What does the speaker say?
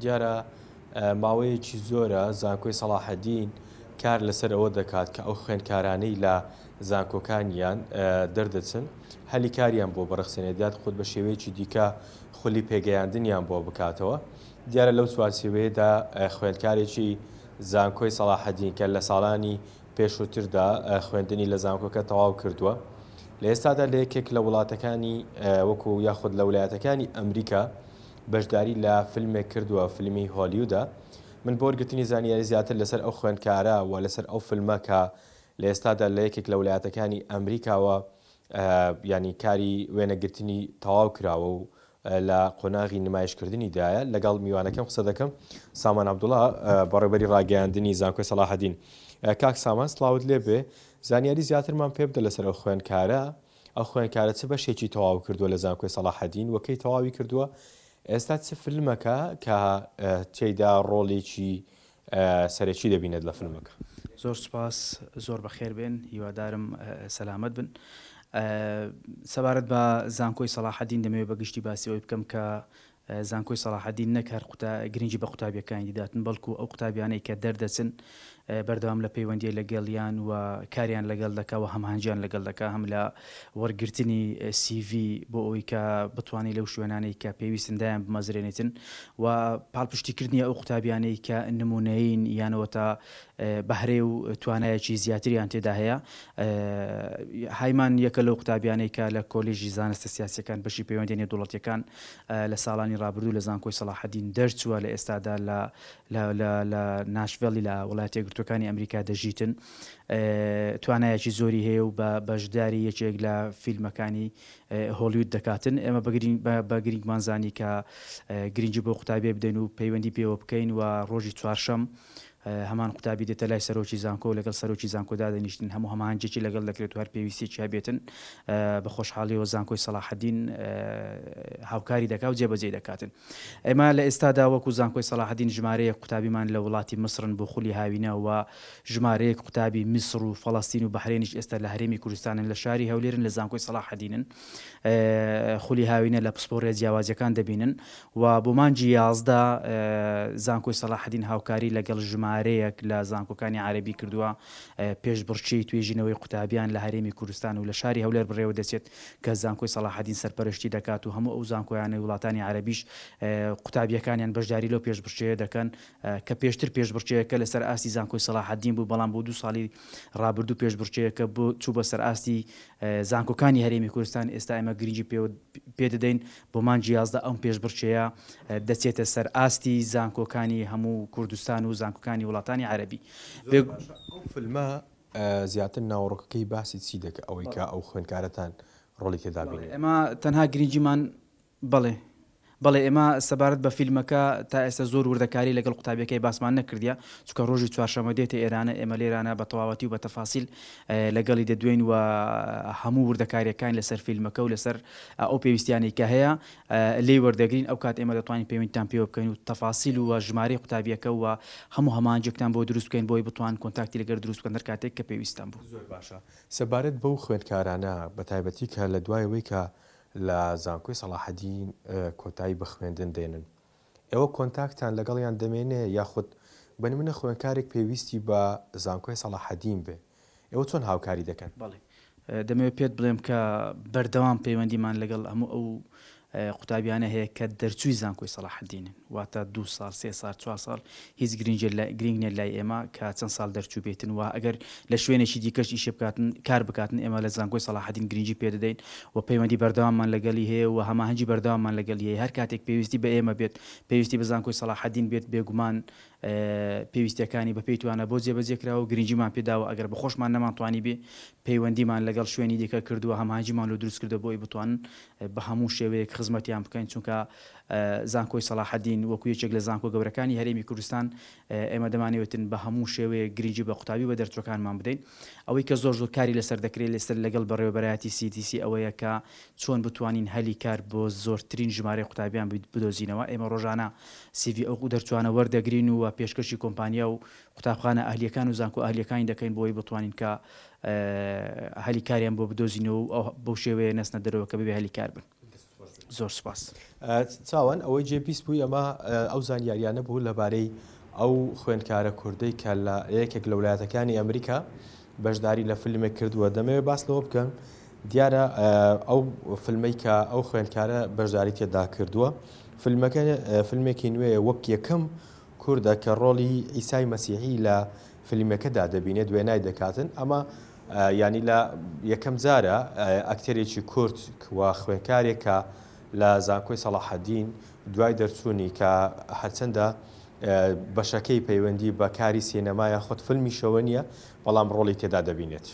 دیارە ماوەیەکی زۆرە زانکۆی سەڵاحەدین کار لەسەر ئەوە دەکات کە ئەو خوێندکارانەی لە زانکۆکانیان دەردەچن هەلی کاریان بۆ بڕەخسێنێت یاخود بە شێوەیەکی دیکە خولی پێگەیاندنیان بۆ بکاتەوە. دیارە لەو چوارچێوەیەدا خوێندکارێکی زانکۆی سەڵاحەدین کە لە ساڵانی پێشووتردا خوێندنی لە زانکۆکە تەواو کردووە لە ئێستادا لە یەکێک لە وڵاتەکانی وەکو یاخود لە ولایەتەکانی ئەمریکا بەشداری لە فیلمێک کردووە فیلمی هۆلیوودە من بۆ وەرگرتنی زانیاری زیاتر لەسەر ئەو خوێندکارە و لەسەر ئەو فیلمە کە لە ئێستادا لە یەکێک لە ولایەتەکانی ئەمریکاوە ینی کاری وێنەگرتنی تەواو کراوە و لە قۆناغی نمایشکردنی دایە لەگەڵ میوانەکەم قسە دەکەم سامان عەبدوڵا بەڕێوبەری ڕاگەیاندنی زانکۆی سەڵاحەدین کاک سامان سڵاوت لێ بێ زانیاری زیاترمان پێ بدە لەسەر ئەو خوێندکارە ئەو خوێندکارە چ بەشێکی تەواو کردووە لە زانکۆی سەڵاحەدین و کەی تەواوی کردووە ئێستا چ فیلمەکە کە تێیدا ڕۆڵێکی سەرەکی دەبینێت لە فیلمەکە؟ زۆر سوپاس زۆر بەخێر بێن هیوادارم سەلامەت بن. سەبارەت بە زانکۆی سەڵاحەدین دەمەوێت بە گشتی باسی ئەوەی بکەم کە زانکۆی سەڵاحەدین نەک هەر گرنگی بە قوتابیەکانی دەداتن بەڵکو ئەو قوتابیانەی کە دەردەچن بەردەوام لە پەیوەندیە لەگەڵیان و کاریان لەگەڵ دەکا و هەماهەنگیان لەگەڵ دەکا هەم لە وەرگرتنی CV بۆ ئەوەی کە بتوانێت لەو شوێنانەی کە پێویستن دایان بمەزرێنێتن و پاڵپشتیکردنی ئەو قوتابیانەی کە نمونەیین یانەوەتا بەهرەی و توانایەکی زیاتریان تێدا هەیە. هایمان یەکە لەو قوتابیانەی کە لە کۆلێژی زانستە سیاسیەکان بەشی پەیوەندیە نێودەوڵەتیەکان لە ساڵانی ڕابردوو لە زانکۆی سەڵاحەدین دەرچووە لە ئێستادا لە لە لە لە ناشڤێڵی لە وڵاتە یەکگرتووەکانی ئەمریکا دەژیتن توانایەکی زۆری هەیە و بە بەشداری یەکێک لە فیلمەکانی هۆڵیود دەکاتن ئێمە بە گرینگمان زانی کە گرنگی بۆ قوتابیە بدەین و پەیوەندی پێوە بکەین و ڕۆژی چوارشەم هەمان قوتابی دێتە لای سەرۆکی زانکۆ و لەگەڵ سەرۆکی زانکۆ دادەنیشتن، هەموو هەماهەنگیەکی لەگەڵ دەکرێت و هەر پێویستیەکی هەبێتن بە خۆشحاڵیەوە زانکۆی سەڵاحەدین هاوکاری دەکا و جێبەجێی دەکاتن. ئێمە لە ئێستادا وەکو زانکۆی سەڵاحەدین ژمارەیەک قوتابیمان لە وڵاتی میسرن بۆ خولی هاوینە و ژمارەیەک قوتابی میسر و فەڵەستین و بەحرێنیش ئێستا لە هەرێمی کوردستانن لە شاری هەولێرن لە زانکۆی سەڵاحەدینن خولی هاوینە لە پسپۆڕیە جیاوازەکان دەبینن و بۆ مانگی 11 زانکۆی سەڵاحەدین هاوکاری لەگەڵ ژمارەیەک لە زانکۆکانی عەرەبی کردووە پێشبڕکێی توێژینەوەی قوتابیان لە هەرێمی کوردستان و لە شاری هەولێر بڕێوە دەچێت کە زانکۆی سەڵاحەدین سەرپەرشتی دەکات و هەموو ئەو زانکۆیانەی وڵاتانی عەرەبیش قوتابیەکانیان بەشداری لەو پێشبڕکێیە دەکەن کە پێشتر پێشبڕکێیەکە لەسەر ئاستی زانکۆی سەڵاحەدین بوو بەڵام بۆ دوو ساڵی ڕابردوو پێشبڕکێیەکە بۆ چوو بە سەر ئاستی زانکۆکانی هەرێمی کوردستان ئێستا ئێمە گرنگی پێدەدەین بۆ مانگی 11 ئەم پێشبڕکێیە دەچێتە سەر ئاستی زانکۆکانی هەموو کوردستان و زانکۆکانی وڵاتانی عەرەبی. زۆر باشە ئەو فیلمە زیاتر ناوەڕۆکەکەی باسی چی دەکا ئەوەی کە ئەو خوێندکارەتان ڕۆڵی تێدا بینی؟ ئێمە تەنها گرنگیمان بەڵێ بەڵێ ئێمە سەبارەت بە فیلمەکە تا ئێستا زۆر وردەکاری لەگەڵ قوتابیەکەی باسمان نەکردیە چونکە ڕۆژی چوارشەممە دێتە ئێرانە ئێمە لێرانە بە تەواوەتی و بە تەفاسیل لەگەڵی دەدوێین و هەموو وردەکاریەکانی لەسەر فیلمەکە و لەسەر ئەو پێویستیانەی کە هەیە لێی وەردەگرین ئەو کات ئێمە دەتوانین پەیوەندیتان پێوە بکەین و تەفاسیل و ژمارەی قوتابیەکە و هەموو هەماهەنگیەکتان بۆ دروست بکەین بۆی بتوان کۆنتاکتی لەگەر دروست بکەن هەر کاتێک کە پێویستتان بوو. زۆر باشە سەبارەت بەو خوێندکارانە بەتایبەتی کە لە دوای ئەوەی کە لە زانکۆی سەڵاحەدین کۆتایی بە خوێندن دێنن ئێوە کۆنتاکتان لەگەڵیان دەمێنێ یاخود بە نمونە خوێندکارێک پێویستی بە زانکۆی سەڵاحەدین بێ ئێوە چۆن هاوکاری دەکەن؟ بەڵێ دەمەوێت پێت بڵێم کە بەردەوام پەیوەندیمان لەگەڵ هەموو ئەو قوتابیانە هەیە کە دەرچووی زانکۆی سەڵاحەدینن واتە دوو ساڵ سێ ساڵ چوار ساڵ هیچ گرنگی گرنگ نیە لای ئێمە کە چەند ساڵ دەرچوو بێتن و ئەگەر لە شوێنێکی دیکەش ئیشێ بکاتن کار بکاتن ئێمە لە زانکۆی سەڵاحەدین گرنگی پێ دەدەین و پەیوەندی بەردەواممان لەگەڵی هەیە و هەماهەنگی بەردەواممان لەگەڵی هەیە هەر کاتێک پێویستی بە ئێمە بێت پێویستی بە زانکۆی سەڵاحەدین بێت بێگومان پێویستیەکانی بەپێی توانا بۆ جێبەجێ کراوە و گرنگیمان پێداوە ئەگەر بەخۆشمان نەمانتوانیبێ پەیوەندیمان لەگەڵ شوێنی دیکە کردووە هەماهەنگیمان لۆ دروست کردووە بۆ ئەوەی بتوانن بە هەموو شێوەیەک خزمەتیان بکەین چونکە زانکۆی سەڵاحەدین وەکو یەکێک لە زانکۆ گەورەکانی هەرێمی کوردستان ئێمە دەمانەوێتن بە هەموو شێوەیەک گرنگی بە قوتابی و دەرچووەکانمان بدەین ئەوەی کە زۆر زۆر کاری لەسەر دەکرێت لەسەر لەگەڵ بەڕێوەبەرایەتی CDC ئەوەیە کە چۆن بتوانین هەلی کار بۆ زۆرترین ژمارەی قوتابیان بدۆزینەوە ئێمە ڕۆژانە سیڤی ئەو دەرچوانە وەردەگرین و پێشکەشی کۆمپانیا و قوتابخانە ئەهلیەکان و زانکۆ ئەهلیەکانی دەکەین بۆ ئەوەی بتوانین کە هەلی کاریان بۆ بدۆزینەوە و بەو شێوەیە نەچنە دەرەوە کە بەبێ هەلی کار بن. زۆر سوپاس. چاوان، ئەوەی جێ 20 بووی ئەمە ئەو زانیاریانە بوو لەبارەی ئەو خوێندکارە کوردەی کە لە یەکێک لە ولایەتەکانی ئەمریکا بەشداری لە فیلمێک کردووە. دەمەوێت باس لەوە بکەم دیارە ئەو فیلمەی کە ئەو خوێندکارە بەشداری تێدا کردووە فیلمەکە فیلمێکی نوێیە، وەک یەکەم کوردە کە ڕۆڵی ئیسای مەسیحی لە فیلمەکەدا دەبینێت وێنای دەکاتن. ئەمە یانی لە یەکەم جارە ئەکتەرێکی کورد و خوێندکارێکە لە زانکۆی سەڵاحەدین دوای دەرچوونی کە هەرچەندە بەشەکەی پەیوەندی بە کاری سینەما یاخود فیلمیشەوە نییە، بەڵام ڕۆڵی تێدا دەبینێت.